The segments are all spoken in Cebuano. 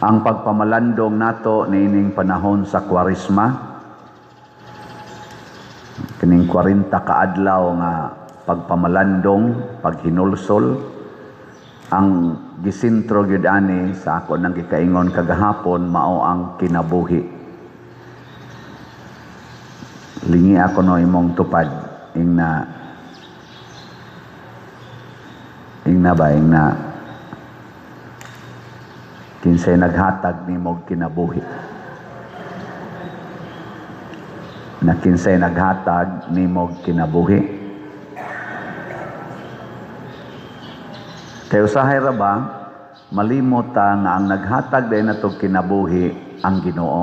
Ang pagpamalandong nato niining panahon sa Kwaresma, kining 40 ka adlaw nga pagpamalandong, paghinulsol, ang gisentro gyud ani sa ako nang gikaingon kagahapon mao ang kinabuhi. Lingi ako no imong tupad ingna ingna ba ingna kinsay naghatag nimog kinabuhi, na kinsay naghatag nimog kinabuhi. Kay usahay ra ba malimot ta nga ang naghatag day nato kinabuhi ang Ginoo.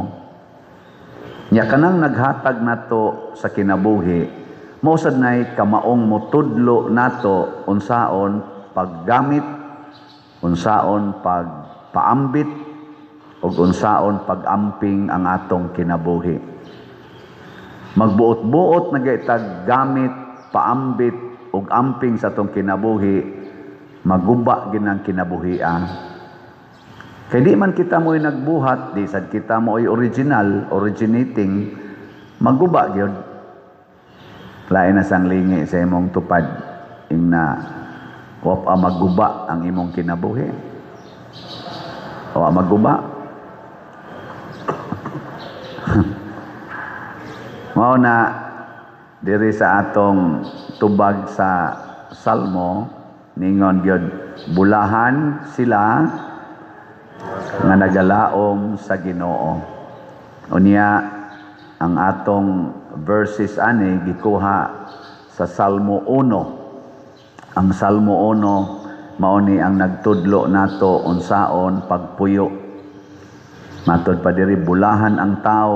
Nya kanang naghatag nato sa kinabuhi mao sad nay kamaong motudlo nato unsaon paggamit, unsaon pagpaambit ug unsaon pag-amping ang atong kinabuhi. Magbuot-buot na gaytag gamit, paambit ug amping sa atong kinabuhi, maguba ginang kinabuhia. Kay di man kita mo'y nagbuhat, di sad kita mo'y original, originating, maguba gyud. Lain na sang lingi sa imong tupad ingna wa pa maguba ang imong kinabuhi. Wa maguba. Mao na diri sa atong tubag sa Salmo ningon gyud bulahan sila nga nagalaom sa Ginoo. Unya ang atong verses ani gikuha sa Salmo 1. Ang Salmo 1 mao ni ang nagtudlo nato unsaon pagpuyo. Matod pa diri, bulahan ang tao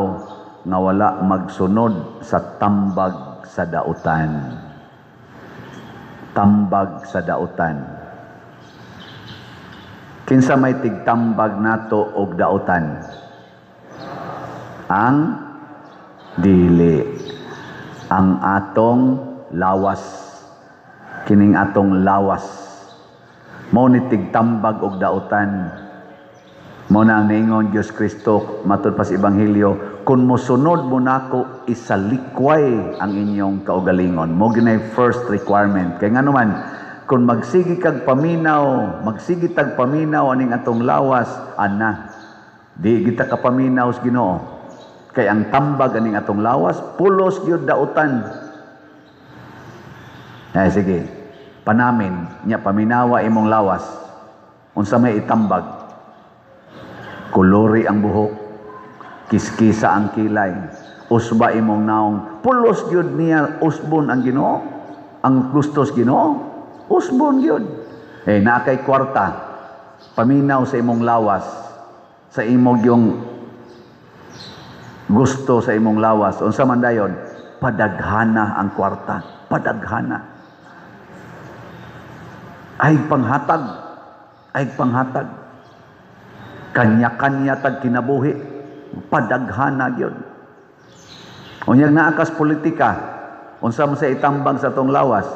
nga wala magsunod sa tambag sa dautan. Tambag sa dautan. Kinsa may tigtambag nato og dautan? Ang dili, ang atong lawas. Kining atong lawas mao ni tigtambag og dautan. Mao na ang niingon Dios Kristo matud pa sa Ebanghelyo, kung mosunod mo nako, isalikway ang inyong kaugalingon. Mo ginay first requirement. Kay ngano man, kung magsigi kag paminaw, magsigi tag paminaw aning atong lawas, ana di kita kapaminaw sa Ginoo. Kay ang tambag aning atong lawas pulos gyud dautan. Ay sige, panamin nya paminawa imong lawas. Unsa may itambag? Kulori ang buhok, kiskisa ang kilay, usba imong naong, pulos gyud niya usbon ang Ginoo, ang gustos Ginoo, usbon gyud. Eh naa kay kwarta, paminaw sa imong lawas, sa imong yung gusto sa imong lawas, unsa man dayon, padaghana ang kwarta, padaghana. Ay panghatag, ay panghatag. Kanya-kanya tag kinabuhi, padaghana gyud. Unyag naa kas politika, unsa man sa itambang sa atong lawas?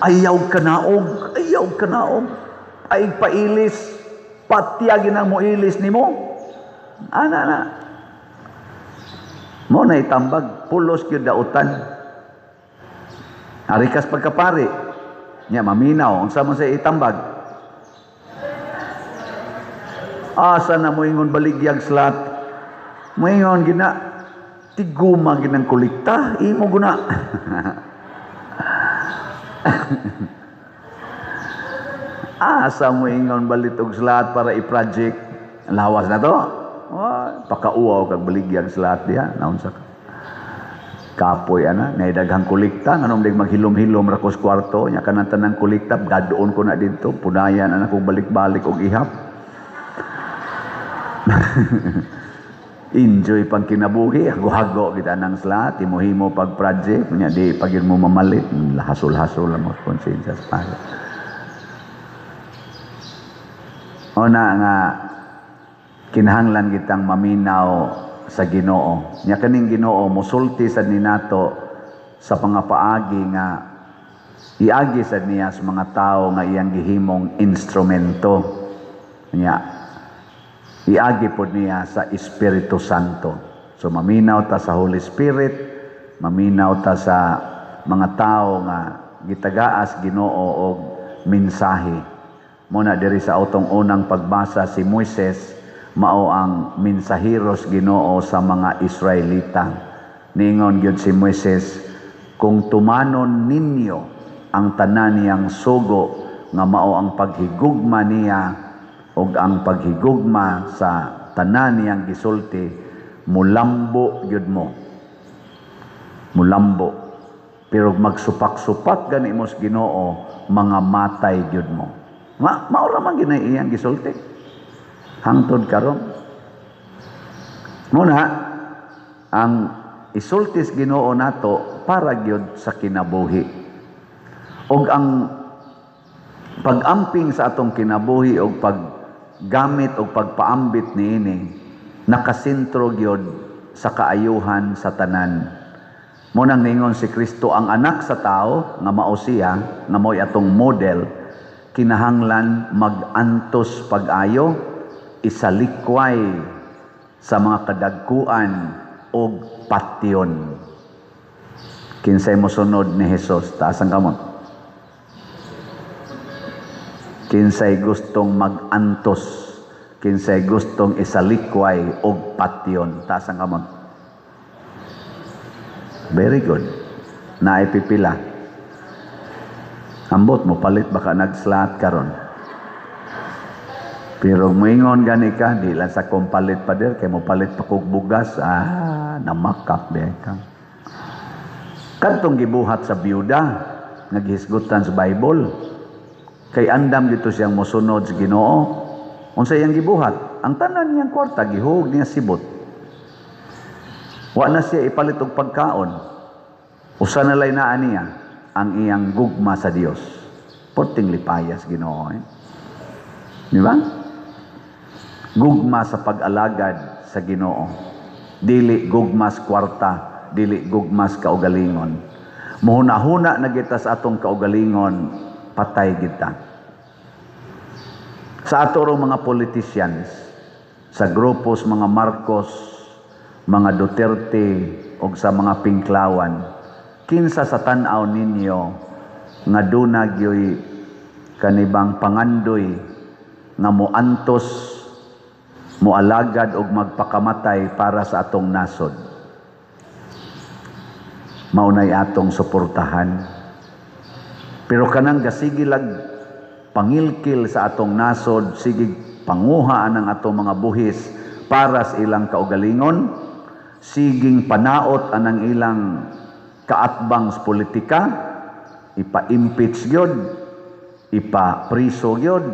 Ayaw kanaog, ayaw kanaog, ay pailis, patyagin ang moilis nimo. Ana na. Mo na itambag, pulos gyud dautan. Arikas pagkapari, nya maminaw, unsa man sa itambag? Asa na moingon baligyag slat? Moingon gina tiguma ginang kolekta, imo guna. Asa moingon balitog slat para i-project lawas na to? Oh, pakauaw kag baligyag slat diha, naunsa ka? Kapoy ana, nay daghang kolekta, nganong dig maghilom-hilom ra kos kwarto, nya kanang tanang kolekta gadoon ko na didto, punayan ana kog balik-balik og ihap. Enjoy pang kinabuhi, hago-hago kita nang slat, himo-himo pag project, nya di pag yun mo mamalit, hasol-hasol ang konsensya sa pag. O na nga kinahanglan kitang maminaw sa Ginoo. Nya kaning Ginoo mosulti sad ni nato sa pangapaagi nga iagi sad niya sa mga tawo nga iyang gihimong instrumento. Nya iagi pod niya sa Espiritu Santo. So maminaw ta sa Holy Spirit, maminaw ta sa mga tao nga gitagaas Ginoo og mensahe. Muna diri sa atong unang pagbasa, si Moises mao ang mensaheros Ginoo sa mga Israelita. Ningon gyud si Moises, kung tumanon ninyo ang tanan niyang sugo nga mao ang paghigugma niya ug ang paghigugma sa tanan niyang gisulti, mulambo gyud mo. Mulambo. Pero magsupak-supak gani mo sa Ginoo, mga matay gyud mo. Mao ra man gyud iyang gisulti. Hangtod karon. Muna ang isultis Ginoo nato para gyud sa kinabuhi. Og ang pag-amping sa atong kinabuhi og paggamit og pagpaambit niini nakasentro gyud sa kaayuhan sa tanan. Mo nang ningon si Kristo, ang anak sa tao nga mao siya, nga mao'y atong model, kinahanglan mag-antos pag-ayo, isalikway sa mga kadagkuan og patyon. Kinsay mosunod ni Hesus? Taas ang kamot. Kinsay gustong mag-antos, kinsay gustong isalikway og patyon? Taas ang kamot. Very good. Naipipila. Ambot mo palit baka nag-slot karon. Pero moingon gani ka, di lang sa kong palit pa dir, kay mo palit pa kog bugas, namakap di ka. Kadtong gibuhat sa biyuda, nga gihisgutan sa Bible, kay andam dito siyang mosunod sa Ginoo. Unsa iyang gibuhat? Ang tanan niyang kwarta gihug niya sibot. Wa na siya ipalit og pagkaon. Usa na lay naa niya ang iyang gugma sa Dios. Porting lipayas Ginoo. Eh? Di ba? Gugma sa pag-alagad sa Ginoo. Dili gugma sa kwarta, dili gugma sa kaugalingon. Muhuna-huna na kita sa atong kaugalingon, patay kita. Sa ato rong mga politicians, sa grupos mga Marcos, mga Duterte, o sa mga Pinklawan, kinsa sa tan-aw ninyo nga duna gyoy kanibang pangandoy nga moantos, moalagad og magpakamatay para sa atong nasod? Maunay atong suportahan. Pero kanang gasigilag pangilkil sa atong nasod, sige panguha ang atong mga buhis para sa ilang kaugalingon, siging panaot anang ilang kaatbang sa politika, ipa-impeach gyud, ipa-priso gyud,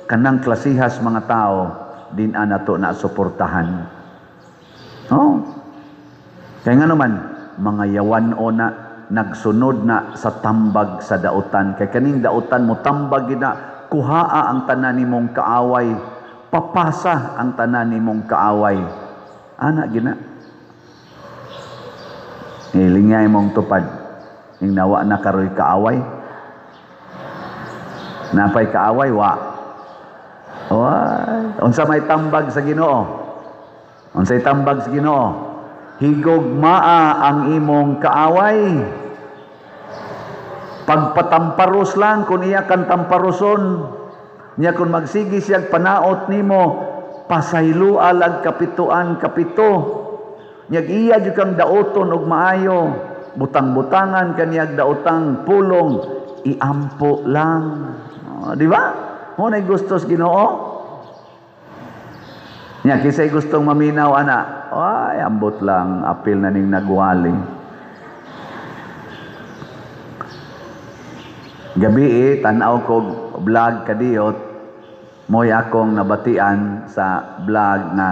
kanang klasihas mga tao din nato na suportahan. Oh. Kaya nga naman, mga yawan o na nagsunod na sa tambag sa dautan. Kay kaning dautan mo tambag gina, kuhaa ang tanan nimong kaaway, papasa ang tanan nimong kaaway. Ana gina. Nilingay mong tupad. Ing nawa na karoy kaaway. Napay kaaway, wa. Oy, unsa may tambag sa Ginoo? Unsay tambag sa Ginoo? Higugmaa ang imong kaaway. Pagpatamparos lang kung iya kang tamparoson. Niya kung magsigi siyag panaot nimo, pasayloa lag kapituan kapito. Niyag iya jud kang daoton og maayo, butang-butangan kaniyag daotang pulong, iampo lang. Oh, di ba? Mo nay gustos Ginoo. Nya kisay gustong maminaw ana, ay ambot lang apil na ning nagwali. Gabi tan-aw ko vlog kadiyot, mo'y akong nabatian sa vlog na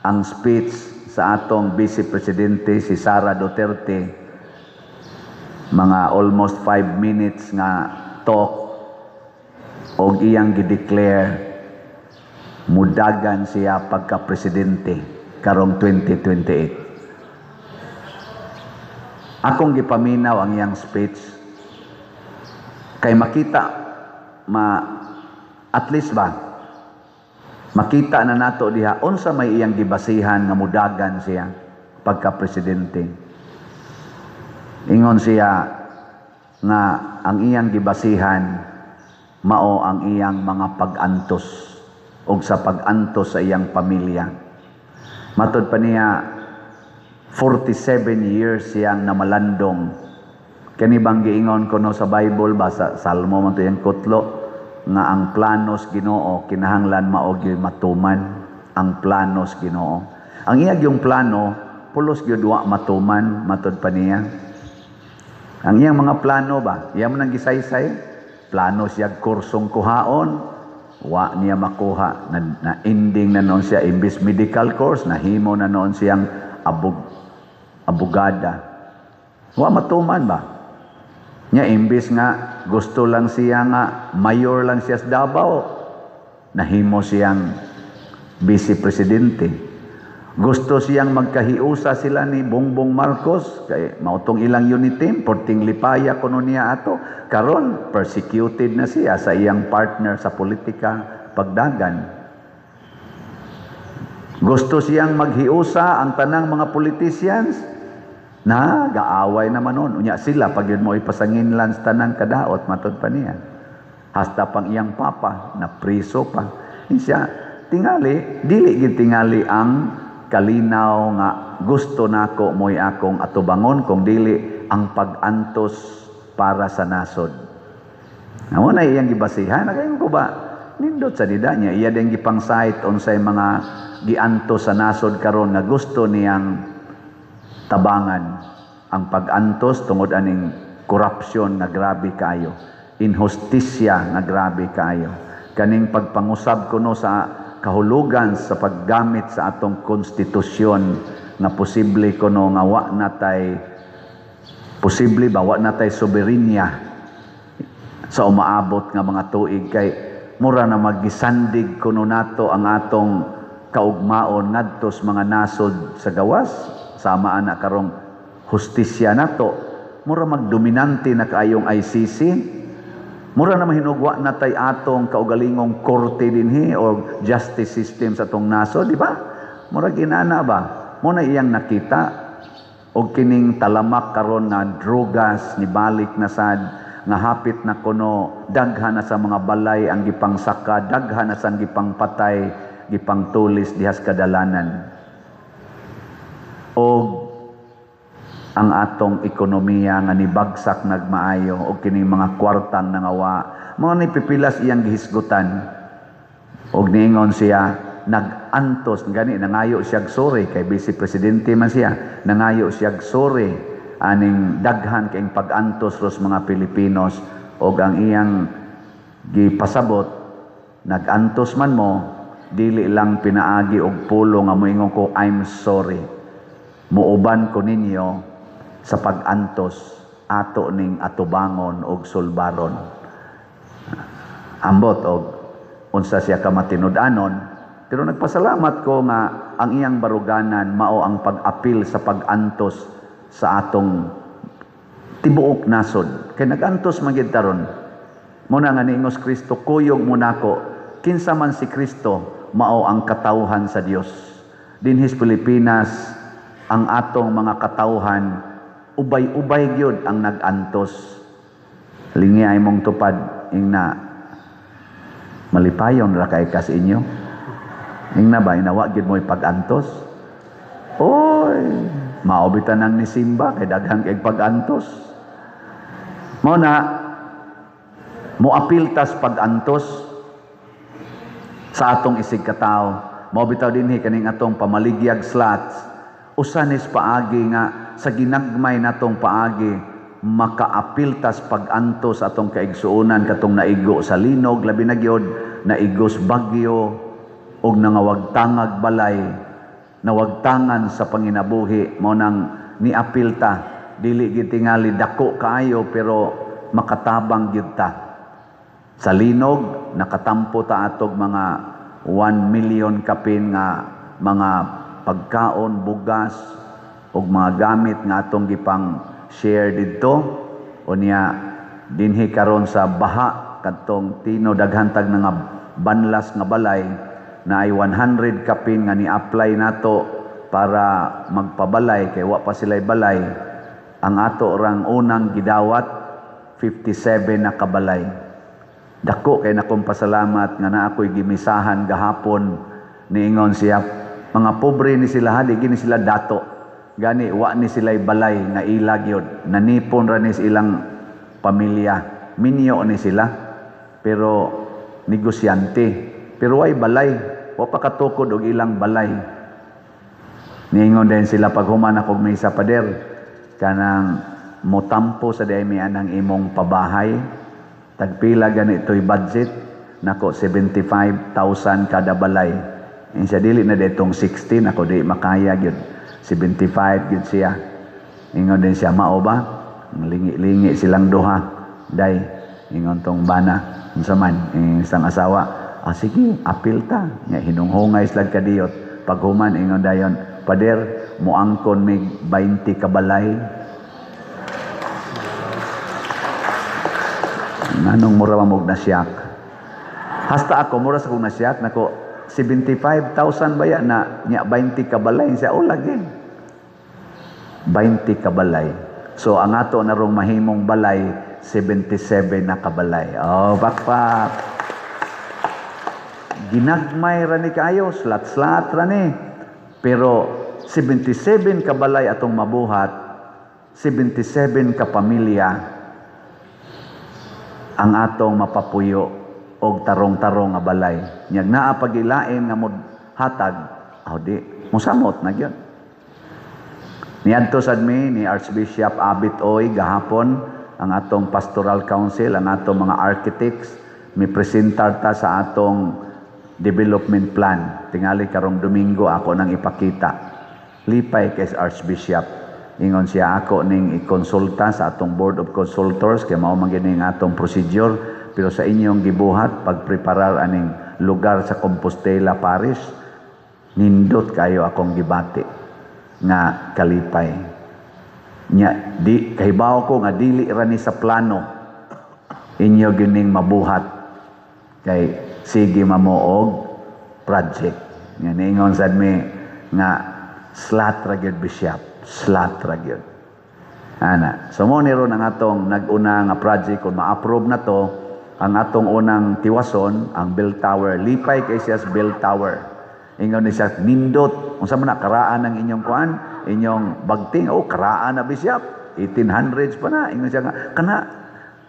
ang speech sa atong Vice Presidente si Sara Duterte, mga almost 5 minutes nga talk, og iyang gideclare mudagan siya pagka-presidente karong 2028. Akong gipaminaw ang iyang speech kay makita ma at least ba Makita na nato diha unsa may iyang gibasihan nga mudagan siya pagka presidente. Ingon siya nga ang iyang gibasihan mao ang iyang mga pag-antos og sa pag-antos sa iyang pamilya. Matod pa niya, 47 years siyang namalandong. Kani bang giingon kuno sa Bible ba, sa Salmo man to yang kutlo, nga ang planos Ginoo kinahanglan mao gyud matuman ang planos Ginoo. Ang iya gyung plano pulos gyud wa matuman, matod pa niya. Ang iyang mga plano ba, iya man ang gisaysay, plano siya kursong kuhaon, wa niya makuha. Na ending na noon siya, imbis medical course, nahimo na noon siyang abogada. Wa matuman ba? Nya imbis nga gusto lang siya nga mayor lang siya sa Davao, nahimo siyang vice presidente. Gusto siyang magkahiusa sila ni Bongbong Marcos kay mautong ilang unity team, porting lipaya kuno niya ato. Karon persecuted na siya sa iyang partner sa politika pagdagan. Gusto siyang maghiusa ang tanang mga politicians na gaaway naman nun. Unya sila pag yun mo ipasanginlan sa tanang kadaot, matod pa niya. Hasta pang iyang papa na priso pa. Siya tingali dili gid tingali ang kalinaw nga gusto nako mo'y akong atubangon kung dili ang pag-antos para sa nasod. Amo na iyang gibasihan, nagayon ko ba nindot sa dida niya, iya din gipang-cite unsay mga giantos sa nasod karon nga gusto niyang tabangan ang pag-antos tungod aning korupsyon nga grabe kaayo, inhustisya nga grabe kaayo, kaning pagpangusab kuno sa kahulugan sa paggamit sa atong konstitusyon nga posible kuno nga wa natay, posible ba wa natay soberenya sa umaabot nga mga tuig, kay mura na maggisandig kuno nato ang atong kaugmaon ngadto sa mga nasod sa gawas. Sama ana karong hustisya nato, mura magdominante na kaayong ICC, mura na mahinugwa na tay atong kaugalingong korte dinhi or justice system sa atong nasod, di ba? Mura ginana ba? Mo na iyang nakita og kining talamak karon nga drogas nibalik na sad nga hapit na kuno daghan na sa mga balay ang gipangsaka, daghan na sa gipangpatay, gipangtulis dihas kadalanan. Og ang atong ekonomiya nga nibagsak nagmaayo og kining mga kwartang nangawa, mga nipipilas iyang gihisgutan. Og niingon siya nag-antos gani, nangayo siyag sorry kay vice presidente man siya, nangayo siyag sorry aning daghan kaing pag-antos ros mga Pilipinos. Og ang iyang gipasabot, nag-antos man mo, dili lang pinaagi og pulo nga moingon ko I'm sorry, muuban ko ninyo sa pag-antos, ato ning atubangon og sulbaron. Ambot og unsa siya ka matinud-anon, pero nagpasalamat ko nga ang iyang baruganan mao ang pag-apil sa pag-antos sa atong tibuok nasod. Kay nag-antos man gid taron. Mo na nga niingos Kristo, kuyog mo nako. Kinsa man si Kristo, mao ang katawhan sa Dios. Dinhis Pilipinas, ang atong mga katawhan ubay-ubay gyud ang nag-antos. Lingi ay mong tupad ingna malipayon ra kay kas inyo. Ingna ba inawa gyud mo'y pag-antos? Oy, mao bitan ang nisimba kay daghang kay pag-antos. Mao na moapil tas pag-antos sa atong isig katawo. Mao bitaw dinhi kaning atong pamaligyag slots, usa nis paagi nga sa ginagmay natong paagi makaapil tas pag-antos atong kaigsuonan katong naigo sa linog, labi na gyud naigos bagyo og nangawagtangag balay, nawagtangan sa panginabuhi. Mao nang niapil ta, dili gid tingali dako kaayo pero makatabang gyud ta. Sa linog nakatampo ta atog mga 1 million kapin nga mga pagkaon, bugas ug mga gamit nga atong gipang share didto. Unya dinhi karon sa baha kadtong Tino, daghan tag nga banlas nga balay, Na ay 100 kapin nga ni-apply nato para magpabalay kay wa pa sila'y balay. Ang ato rang unang gidawat, 57 na kabalay. Dako kay nakong pasalamat nga naa ko'y gimisahan gahapon. Niingon siya, mga pobre ni sila ha, di gini sila dato. Gani wa ni sila'y balay nga ila gyud. Nanipon ra ni sa ilang pamilya. Minyo ni sila pero negosyante. Pero way balay, wa pa katukod og ilang balay. Niingon din sila pag human akong misa, "Pader, kanang motampo sa diay mi anang imong pabahay. Tagpila gani ito'y budget?" Nako, 75,000 kada balay. Insa, "Dili na ditong 60?" Nako, di makaya gyud. 75 gyud siya. Ingon din siya, "Mao ba?" Lingi-lingi silang duha. "Day," ingon tong bana. "Unsa man?" Isang asawa. "Ah, sige, apil ta." Nya hinunghungay sila kadiyot. Paghuman, ingon dayon, "Pader, muangkon mig 20 ka balay." Nganong mura man nasiyak? Hasta ako, mura sa kong nasiyak, nako, 75,000 ba yan na nya 20 ka balay? Siya, oh lagi. 20 kabalay. So, ang ato na rong mahimong balay, 77 na kabalay. Oh, pakpak. Ginagmay ra ni kayo, slat-slat ra ni. Pero 77 kabalay atong mabuhat, 77 ka pamilya ang atong mapapuyo og tarong-tarong nga balay. Nyag naa pagilain nga mo hatag, aw di, musamot na gyud. Niadto sad mi ni Archbishop Abit Oy gahapon, ang atong pastoral council, ang atong mga architects, mi presentar ta sa atong development plan. Tingali karong Domingo ako nang ipakita. Lipay kay Archbishop. Ingon siya, ako ning ikonsulta sa atong board of consultors kay mao man gini ang atong procedure, pero sa inyong gibuhat pagpreparar aning lugar sa Compostela Parish, nindot kayo akong gibati nga kalipay. Nya di kahibaw ko nga dili ra ni sa plano inyo gining mabuhat kay sige mamo og project. Nga niingon sad mi nga slat ra gyud, Bishop, slat ra gyud. Ana. So mo ni ron ang atong nag-una nga project kung ma-approve na to, ang atong unang tiwason, ang bell tower. Lipay kay siya sa bell tower. Ingon ni siya, "Nindot. Unsa man na karaan ang inyong kuan, inyong bagting?" "Oh, karaan na, Bishop. 1800s pa na." Ingon siya nga, "Kana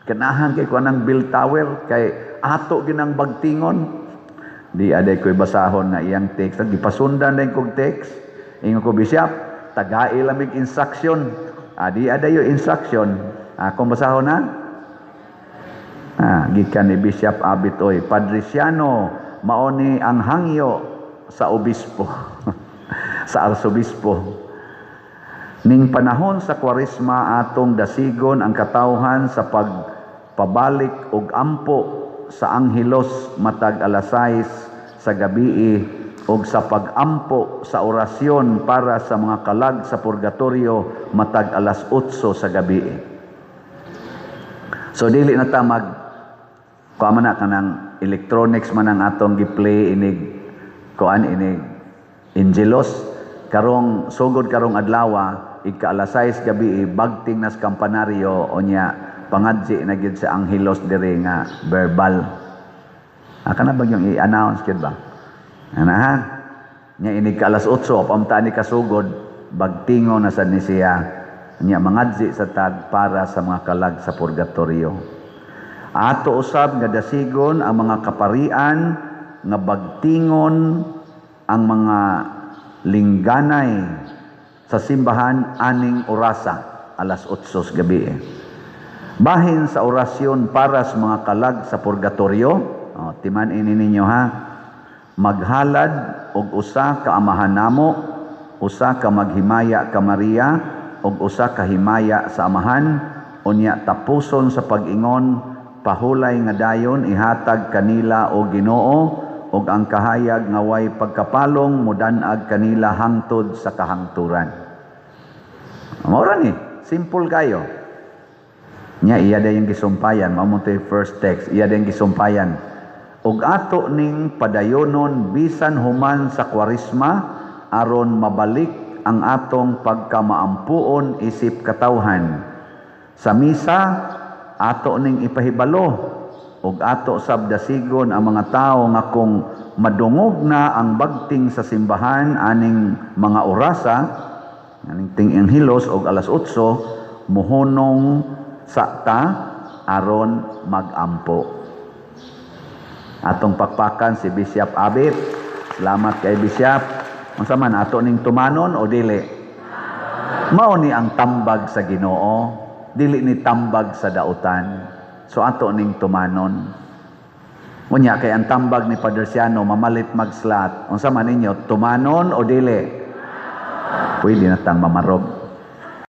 kanahan kay kuan ang bell tower kay ato ginang bagtingon." Di aday ko'y basahon nga iyang text. Gipasundan din kog text. Ingon ko, "Bishop, tagai lamig instruction." Ah, di aday yung instruction. Ah, kung basahon na? Ah, gikan ni Bishop Abitoy. "Padre Siano, maoni ang hangyo sa obispo, sa arsobispo. Ning panahon sa Kwaresma, atong dasigon ang katawhan sa pagpabalik og ampo sa Anghelos matag alas 6 sa gabii og sa pagampo sa orasyon para sa mga kalag sa purgatorio matag alas 8 sa gabii." So dili na ta mag kuan man na kanang electronics man ang atong gi-play inig kuan, inig Angelus. Karong sugod karong adlaw, igka alas 6 gabi, bagting nas kampanaryo, unya pangadji na gyud sa Angelus diri nga verbal. Ah, kana ba yung i-announce gyud ba? Ana ha? Nya inig ka alas 8, pamta ni kasugod, bagtingo na sad ni siya. Nya mangadji sa tag para sa mga kalag sa purgatorio. Ato usab nga dasigon ang mga kaparian nga bagtingon ang mga lingganay sa simbahan aning orasa, alas 8 sa gabi. Bahin sa orasyon para sa mga kalag sa purgatorio, oh, timan ini ninyo ha, maghalad og usa ka Amahan namo, usa ka Maghimaya ka Maria, og usa ka Himaya sa Amahan, unya tapuson sa pag-ingon, "Pahulay nga dayon ihatag kanila o Ginoo og ang kahayag nga way pagkapalong mudan-ag kanila hangtod sa kahangturan." Mao ra ni, simple kayo. Nya iya dayon gisumpayan, mao mo first text, iya dayon gisumpayan. Ug ato ning padayonon bisan human sa Kwaresma aron mabalik ang atong pagkamaampuon isip katawhan. Sa misa, ato ning ipahibalo ug ato sab dasigon ang mga tawo nga kung madungog na ang bagting sa simbahan aning mga orasa, aning ting hilos og alas 8, muhunong sa ta aron magampo. Atong pakpakan si Bishop Abit. Salamat kay Bishop. Unsa man ato ning tumanon o dili? Mao ni ang tambag sa Ginoo, dili ni tambag sa dautan. So ato ning tumanon. Unya kay ang tambag ni Padre Ciano, mamalit mag-slot. Unsa man ninyo, tumanon o dili? Pwede na tang mamarog.